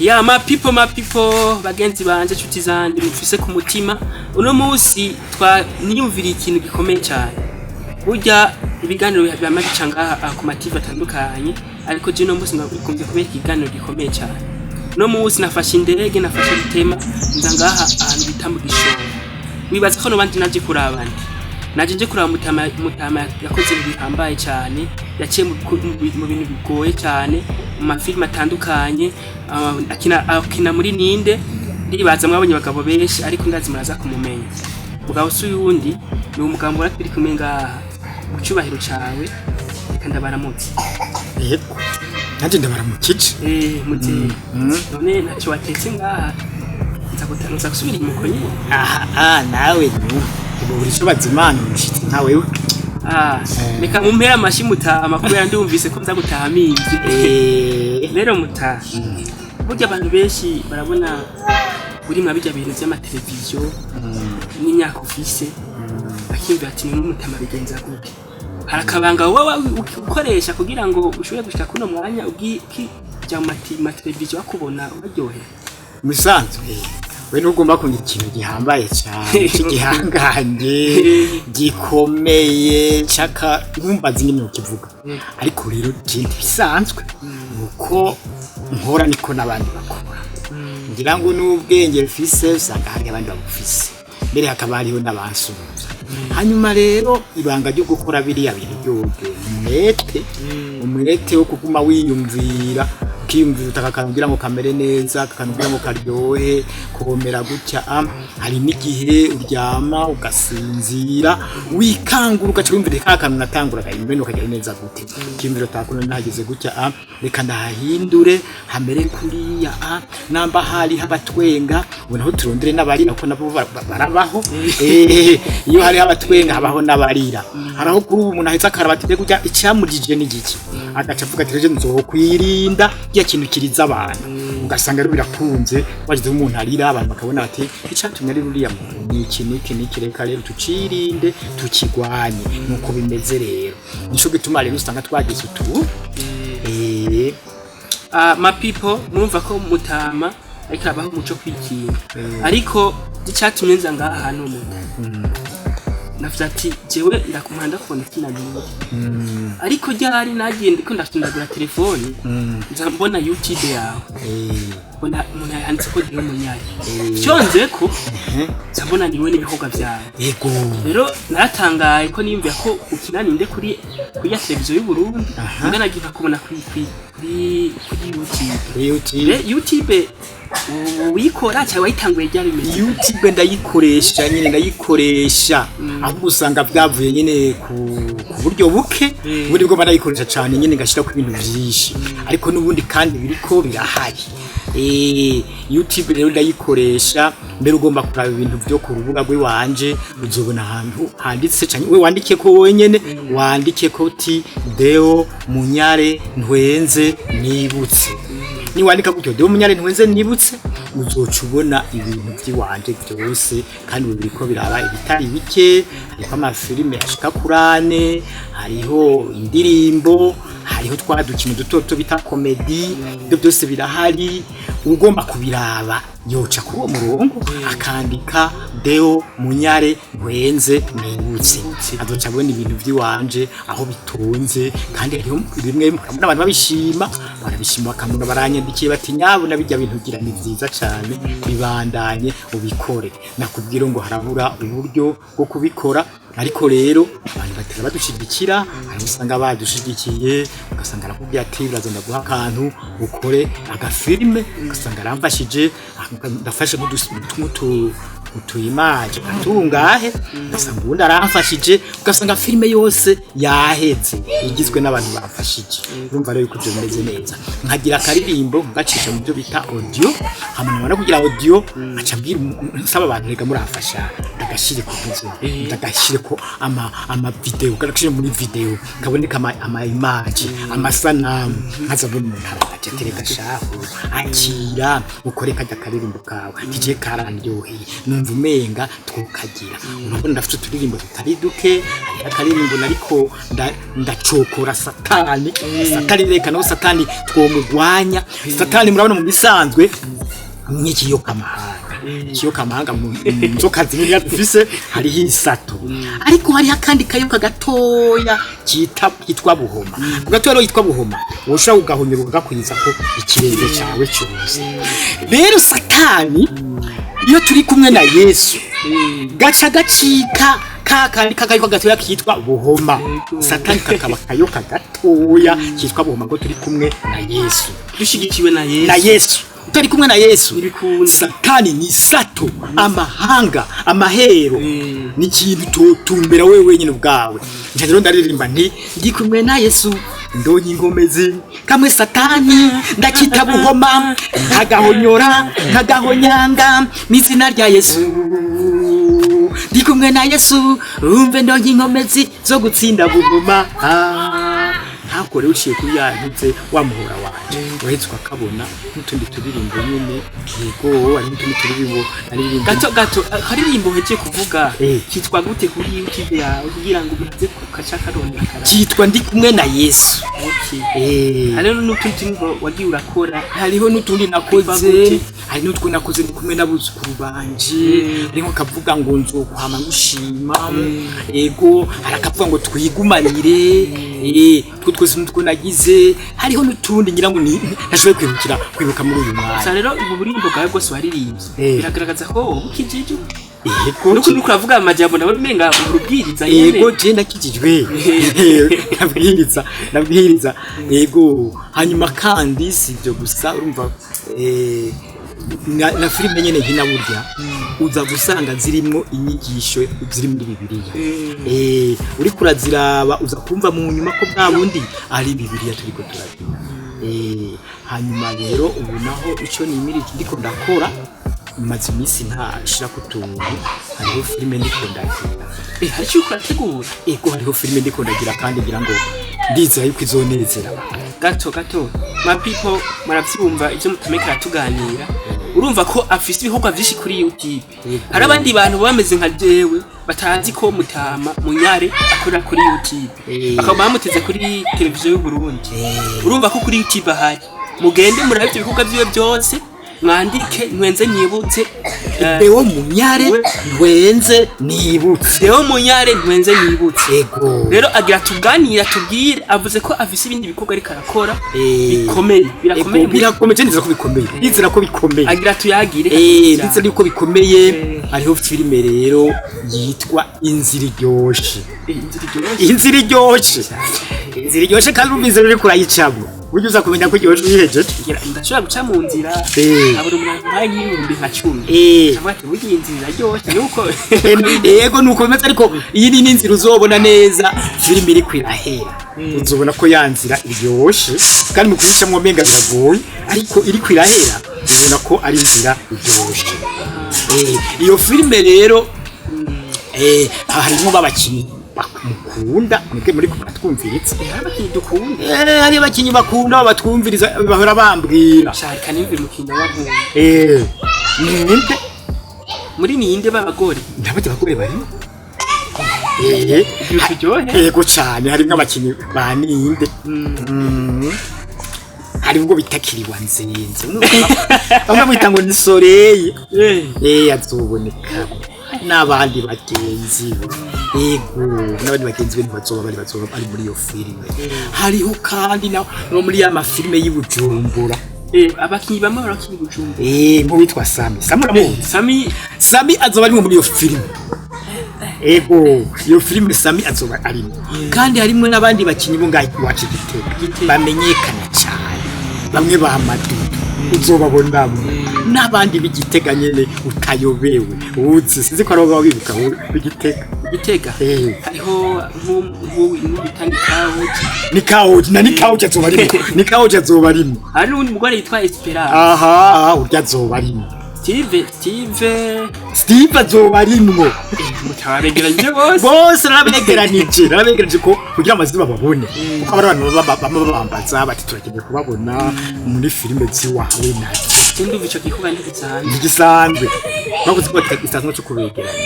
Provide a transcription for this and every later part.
Ya, ma people, ma people, bagenzi banje, nshuti zanje mufise ku mutima, uno munsi twa niyumviriye ikintu gikomeye cyane. Burya ibiganiro byama bica ngaha ku ma TV atandukanye, ariko je uno munsi nakunze kubera ikiganiro gikomeye cyane. Uno munsi nafashe indege, nafashe rutema, nza ngaha ahantu bita mu Gishoro. Wibaza ko nobandi naje kuraba nde? Naje nje kuraba mutama. Mutama yakoze ibintu bihambaye cyane, yaciye mu bintu bigoye cyane, mu mafilime atandukanye, akina muri Ninde. Ndibaza mwabonye abagabo benshi, ariko ndazi muraza kumumenya. Mugabo si uyundi, ni umugabo mbona turi kumwe ngaha. Mu cyubahiro cawe, reka ndabaramutse. Yego, nanjye ndabaramukije. Muzehe, none ntacyo watetse ngaha? Nza gusubira inyuma uko nyene? Aha, nawe nu ubu buri cyo bazimana umushitsi nka wewe. Reka mumpere amashi mutama, kubera ndumvise ko nza gutaha mimvye. Rero mutaha, burya abantu benshi barabona uri mwa bijya bintu vy'amateleviziyo n'imyaka ufise, bakiyumvira ati: "Ni mutama bigenza gute?" Hari akabanga wowe ukoresha kugira ngo ushobore gushika kuno mwanya ukija mu mateleviziyo, bakubona, ubaryohera? Musanzwe we ntugomba kugira ikintu gihambaye cyane cy'igihangange gikomeye caka ntumbaze ingene ukivuga, ariko rero je ntibisanzwe nuko nkora niko n'abandi bakora. Ngira ngo n'ubwenge mfise usanga hari abandi babufise mbere, hakaba hariho n'abansubiza. Hanyuma rero ibanga ryo gukora biriya bintu ryoryo ni umwete, umwete wo kuguma wiyumvira, ukiyumvira utaka akantu kugira ngo kamere neza, akantu kugira ngo karyohe, komera gutya. Hari n'igihe uryama ugasinzira, wikangura ugaca wumvira ka kantu natanguraga imbere ukagera neza gute, ukiyumvira utakuno nahageze gutya, reka ndahahindure hamere kuriya. Namba hari abatwenga, ubu naho turondere n'abarira, kuko nabo barabaho. Iyo hariho abatwenga habaho n'abarira. Hari aho kuri ubu umuntu ahetse akaraba ati: "Mbega urya icamurije ni igiki?" Agaca avuga ati: "Reje nzokwirinda kiya kintu kiriza abantu." Ugasanga rero birakunze, wagize umuntu arira, abantu bakabona bati: "Icatumye ari ruriya muntu ni iki niki niki, reka rero tucirinde, tukigwanye." Nuko bimeze rero, nico gituma rero usanga twagize utu. Ma people, murumva ko mutama ariko arabaho umuco kwikinga, ariko icatumye nza ngaha hano, umuntu navuze ati: "Jewe ndakumva, ndakubona ukina Ninde." Ariko ryari nagiye ndiko ndafindagura telefone, nza mbona YouTube yawe, mbona umuntu yanditse ko Deo Munyari, fyonze ko nza mbona niwe n'ibikorwa vyawe. Rero naratangaye ko niyumvira ko ukina Ninde kuri ya televiziyo y'u Burundi, mbwa nagiye nkakubona kuri YouTube. Kuri YouTube. YouTube uyikora cyangwa wayitanguye ryari, bimeze? YouTube ndayikoresha nyine, ndayikoresha, ahubwo usanga byavuye nyine ku buryo buke. Ubundi bwo ndayikoresha cyane nyine, ngashyira ku ibintu byinshi, ariko n'ubundi kandi biriko birahari. YouTube rero ndayikoresha mbere. Ugomba kuraba ibintu byo ku rubuga rw'iwanje, uzobona ahantu handitse canke we wandike ko wenyene, wandike ko ti "Deo Munyare Ntwenze Nibutse". Niwandika gutyo "Deo Munyare Ntwenze Nibutse", uzoca ubona ibintu by'iwanje byose. Kandi ubu biriko biraba ibitari bike: hariho amafilime ashika kuri ane, hariho indirimbo, hariho twa dukino duto duto bita comédie. Ibyo byose birahari. Ugomba kubiraba yoca kuri uwo murongo, akandika "Deo Munyare Ntwenze Nibutse", azoca abona ibintu by'iwanje aho bitonze. Kandi hariho bimwe murabona abantu babishima, barabishima, bakamuna baranyandikiye bati: "Nyabuna bijya bintu ugira ni byiza cyane, bibandanye ubikore." Nakubwira ngo harabura uburyo bwo kubikora, ariko rero abantu batera badushigikira. Hari usanga badushigikiye, ugasanga arakubwira ati: "Uraza ndaguha akantu ukore agafilime", ugasanga aramfashije, ndafashe nk'utu utuyimaje atungahe, ugasanga ubundi aramfashije, ugasanga filime yose yaheze igizwe n'abantu bamfashije. Urumva rero yuko ibyo bimeze neza. Nkagira akaririmbo ngacisha mu byo bita audio, hama namara kugira audio nkaca mbwira, nsaba abantu: "Rega muramfasha." Ndagashire ku nzu, ndagashire ko ama video, ndagashire muri video kaboneka ama image, amasanamu, nkaza mbona umuntu araje, tereka shahu, akira ukore kajya karirimbo kawe kije karandyoheye, numva umenga twokagira. Urabona ndafite uturirimbo tutari duke. Hariho akaririmbo nariko ndacokora satani. Satani reka naho satani twomugwanya. Satani murabona mu bisanzwe nk'ikiyoka mahanga, ikiyoka mahanga mu nzoka zinini dufise hariho isato, ariko hariho akandi kayoka gatoya kitwa buhoma. Ku gatoya rero yitwa buhoma, woshobora kugahonyora ukagakwiza ko ikirenge cyawe cyose. Rero satani iyo turi kumwe na Yesu gaca gacika ka kandi kakayoka gatoya kitwa buhoma. Satani kakaba kayoka gatoya kitwa buhoma ngo turi kumwe na Yesu. Dushigikiwe na Yesu. Na Yesu. Utari kumwe na Yesu, Ntibikunda. satani ni sato, amahanga, amahero ni ikintu totumbera wewe wenyine ubwawe. Nca rero ndaririmba nti: "Ndi kumwe na Yesu, ndonye inkomezi, kamwe satani ndakita buhoma, nkagahonyora, nkagahonyanga mw'izina rya Yesu. Ndi kumwe na Yesu, umve, ndonye inkomezi zo gutsinda buhoma." Ah, ntakore uciye kuri ya ntuze wa muhora wanje, urahetse ukakabona n'utundi turirimbo nyene. Yego, hari n'utundi turirimbo naririmbo. Gato gato, akaririmbo uhejeje kuvuga kitwa gute kuri YouTube yawe, kugira ngo umaze kukaca karondera karaba? Cyitwa "Ndi kumwe na Yesu". Okay. Eh. Hariho n'utundi turirimbo wagiye urakora? Hariho n'utundi nakoze. Gute? Hari n'utwo nakoze ndi kumwe n'abuzukuru banje. Hariho akavuga ngo "Nzokwama ngushima". Ego, hari akavuga ngo "Twigumanire". Two twose n'utwo nagize. Hariho n'utundi ngira ngo ntashoboye kwibukira kwibuka muri uyu mwanya. Gusa rero ubu burimbo bwawe bwose waririmbye biragaragaza ko uba ukijije. Ego. Nuko uriko uravuga amajambo nawe umenga urubwiriza nyene. Ego, je ndakijijwe, ndabwiriza, ndabwiriza, ego. Hanyuma kandi si ibyo gusa, urumva na filime nyene nkina burya uza gusanga zirimwo inyigisho ziri muri Bibiliya. Uriko uraziraba uza kumva mu nyuma ko bwa bundi ari Bibiliya turiko turagira. Hanyuma rero ubu naho ico nimirije ndiko ndakora, maze iminsi ntashira ku tuntu, hariho filime ndiko ndagira. Hari icyo uriko urategura? Ego, hariho filime ndiko ndagira kandi ngira ngo ndizera yuko izonezera abantu. Gato gato, ma people, muravyumva ivyo mutameka aratuganira. Urumva ko afise ibikorwa vyinshi kuri YouTube. Yego. Hari abandi bantu baba bameze nka jewe batazi ko Mutama Munyare akorera kuri YouTube, bakaba bamuteze kuri televiziyo y'u Burundi. Urumva ko kuri YouTube ahari. Mugende murabe ivyo bikorwa vyiwe byose, mwandike "Ntwenze nibutse". Deo Munyare, "Ntwenze nibutse". Deo Munyare, "Ntwenze nibutse". Ego. Rero agira tuganira tubwire, avuze ko afise ibindi bikorwa ariko arakora bikomeye, birakomeye. Ego, birakomeye, je ndizera ko bikomeye, ndizera ko bikomeye. Agira tuyagire. Ndizera yuko bikomeye. Hariho filime rero yitwa "Inzira iryoshe". Inzira iryoshe. Inzira iryoshe, inzira iryoshe, kandi urumva inzira uriko urayicamwo burya uza kumenya ko iryoshe uyihejeje. Ndashobora guca mu nzira nkabura umuntu nkaye nk'ibihumbi nka 10, ndavuga ati burya iyi nzira iraryoshe nuko. Yego, nuko bimeze, ariko iyi ni n'inzira uzobona neza filime iriko irahera, uzobona ko ya nzira iryoshe, kandi mu kuyicamwo umenga biragoye, ariko iriko irahera ubona ko ari inzira iryoshe. Iyo filime rero harimo babakinyi mukunda mwebwe muri kubatwumviriza. Hari abakinyi dukunda. Hari abakinyi bakunda batwumviriza bahora bambwira. Shaka nimve umukinyi wankunda. Ninde? Muri ninde b'abagore? Ndabajya abagore bari Igihe turyohe. Yego cyane, harimo abakinyi ba ninde. Hari ubwo bitakiriwa nzenze, bamwe bita ngo ni Soreye. Azoboneka n'abandi bagenzi be. Yego, n'abandi bagenzi be ntibazoba bari, bazoba bari muri iyo filime. Hariho kandi no muri ya mafilime y'i Bujumbura. Abakinyi bamwe barakina i Bujumbura. Nk'uwitwa Sami. Sami uramuzi? Sami. Sami azoba arimo muri iyo filime. Ego, iyo filime Sami azoba arimo, kandi harimo n'abandi bakinyi bo ngaho iwacu i Gitega Gitega. bamenyekana cyane, bamwe ba Madudu uzobabonamo, n'abandi b'Igitega nyene utayobewe uzi. Sinzi ko ari baba bibuka b'Igitega. Gitega. Hariho nk'ubu bita Nikawuji. Nikawuji na Nikawuji azoba arimo, Nikawuji azoba arimo. Hari n'uwundi mugore yitwa Esperance. Aha, urya azoba arimo. Steve, Steve. Steve azoba arimwo. Mutababegeranyije bose. Bose narabegeranije ko kugira amazina bababone, kuko abari abantu bama babambaza bati turakeneye kubabona muri filime ziwawe nazo. Sindumva ico gikorwa ntigisanzwe. Ntigisanzwe, bavuze ko gisanzwe cyo kubegeranya,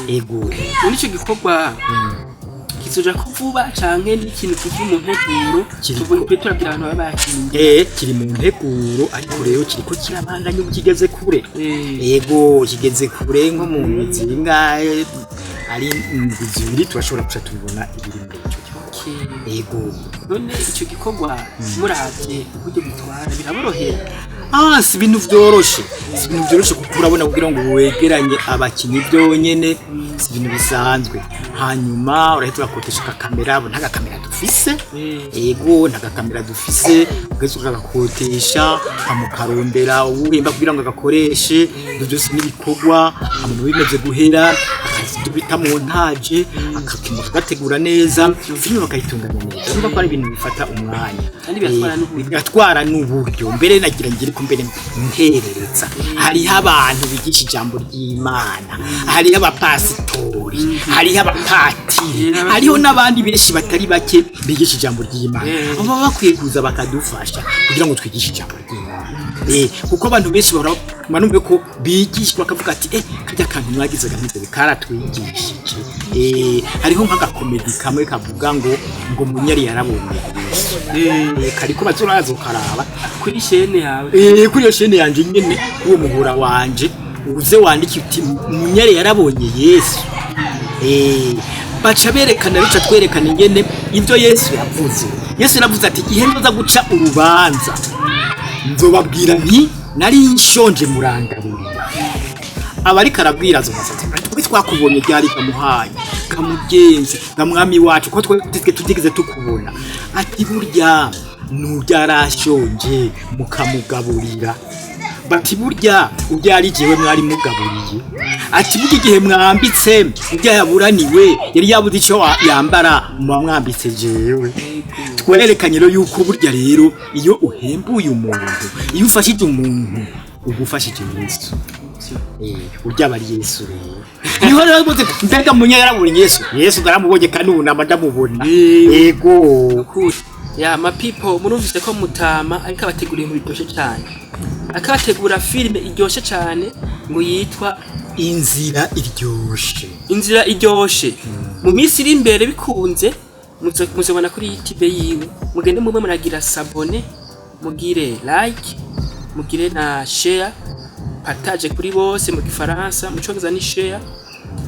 ego. Muri ico gikorwa kizoja ko vuba canke n'ikintu kiri mu nteguro? Kiriko. Tuvuge turabwira abantu baba bakinye. Kiri mu nteguro, ariko rero kiriko kirabandanya, ubu kigeze kure. Ego, kigeze kure, nko mu ndwi zingahe, ari indwi 2, turashobora guca tubibona ibiri muri ico gikorwa. Ego. None ico gikorwa muravye uburyo bitwara, biraborohera? Ah, si ibintu vyoroshe, si ibintu vyoroshe, kuko urabona kugira ngo wegeranye abakinyi byonyene si ibintu bisanzwe. Hanyuma urahita urakotesha akakamera, abo nta gakamera dufise. Ego, nta gakamera dufise, ugahita ukagakotesha, ukarondera uwuhemba kugira ngo agakoreshe. Ibyo byose n'ibikorwa. Hama bimaze guhera, akazi bita montage, akakima akagategura neza, filime bakayitunganya neza. Urumva ko ari ibintu bifata umwanya. Kandi biratwara n'uburyo. Bigatwara n'uburyo. Mbere nagira ngire ko mbere nterereza, hariho abantu bigisha ijambo ry'Imana, hariho abapasitori, hariho abapatiri, hariho n'abandi benshi batari bake bigisha ijambo ry'Imana. Baba bakwiye kuza bakadufasha kugira ngo twigishe ijambo ry'Imana, kuko abantu benshi bahora manumve ko bigishwa bakavuga ati kajya kantu mwagize gameze karatwigishije. Hariho nk'agakomedi kamwe kavuga ngo munyari yarabonye Yesu. Kariko bazuraza ukaraba Kuri chaîne yawe. Kuri iyo chaîne yanje nyene, uwo muhura wanje, uze wandike uti munyari yarabonye Yesu. Baca berekana, bica twerekana ingene ibyo Yesu yavuze. Yesu yaravuze ati ihe nzoza guca urubanza, nzobabwira nti nari nshonje murangaburira. Abariko arabwira azobaza ati twe twakubonye ryari kamuhaye kamugenzi kamwami wacu, ko twe tutigeze tukubona? Ati burya nurya arashonje mukamugaburira, bati burya urya ari jewe mwari mugaburiye, ati burya igihe mwambitse urya yaburaniwe yari yabuze ico yambara, muba mwambitse jewe. Twerekanye rero yuko burya rero iyo uhembuye umuntu, iyo ufashije umuntu, uba ufashije Yesu. Urya aba ari Yesu. Rero niho rero rwose, mbega munya yarabonye Yesu, Yesu ndaramubonye kandi ubu nama ndamubona. Ego. Cool. Ya ma people, murumvise ko mutama ariko abategura ibintu biryoshye cyane, akabategura filime iryoshe cyane ngo yitwa Inzira iryoshe. Inzira iryoshe. Mu minsi iri imbere bikunze muzobona kuri YouTube yiwe. Mugende mube muragira s'abonner, mugire like, mugire na share, partage kuri bose mu gifaransa, mu congereza ni share.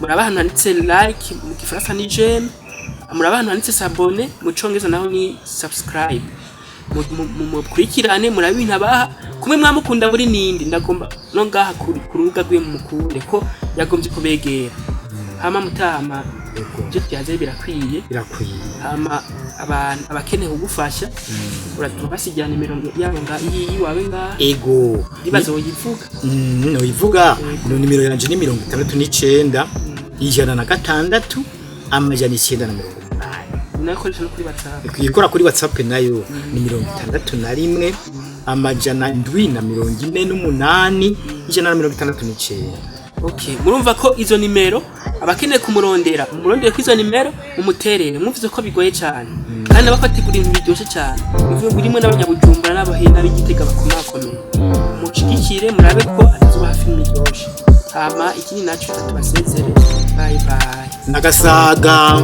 Muraba ahantu handitse like, mu gifaransa ni j'aime. Muraba ahantu handitse s'abonner, mu congereza naho ni subscribe. Mukurikirane, murabe ibintu abaha kumwe mwamukunda muri nindi. Ndagomba no ngaha ku rubuga rwiwe mumukunde, ko yagombye kubegera. Hama mutama, ibyo tyaze birakwiye. Birakwiye. Hama abantu abakeneye kugufasha, uratubasigira nimero yabo nga iyi wawe ngaha? Ego. Ndibaza woyivuga. Noyivuga. No nimero yanje ni 69 106 980. Nakoresha no kuri WhatsApp. Ikora kuri WhatsApp nayo ni 61 748 169. Okay, murumva ko izo nimero, abakeneye kumurondera, mumurondere ko izo nimero, mumuterere. Mwumvise ko bigoye cyane, kandi abafategura ibintu biryoshye cyane, bivuye birimo n'abanyabujumbura n'abahenda b'igitega bakomakomeye. Mushigikire, murabe ko atazuba filime iryoshe. Hama ikindi naco, tubasezere. Bye bye. Nagasaga.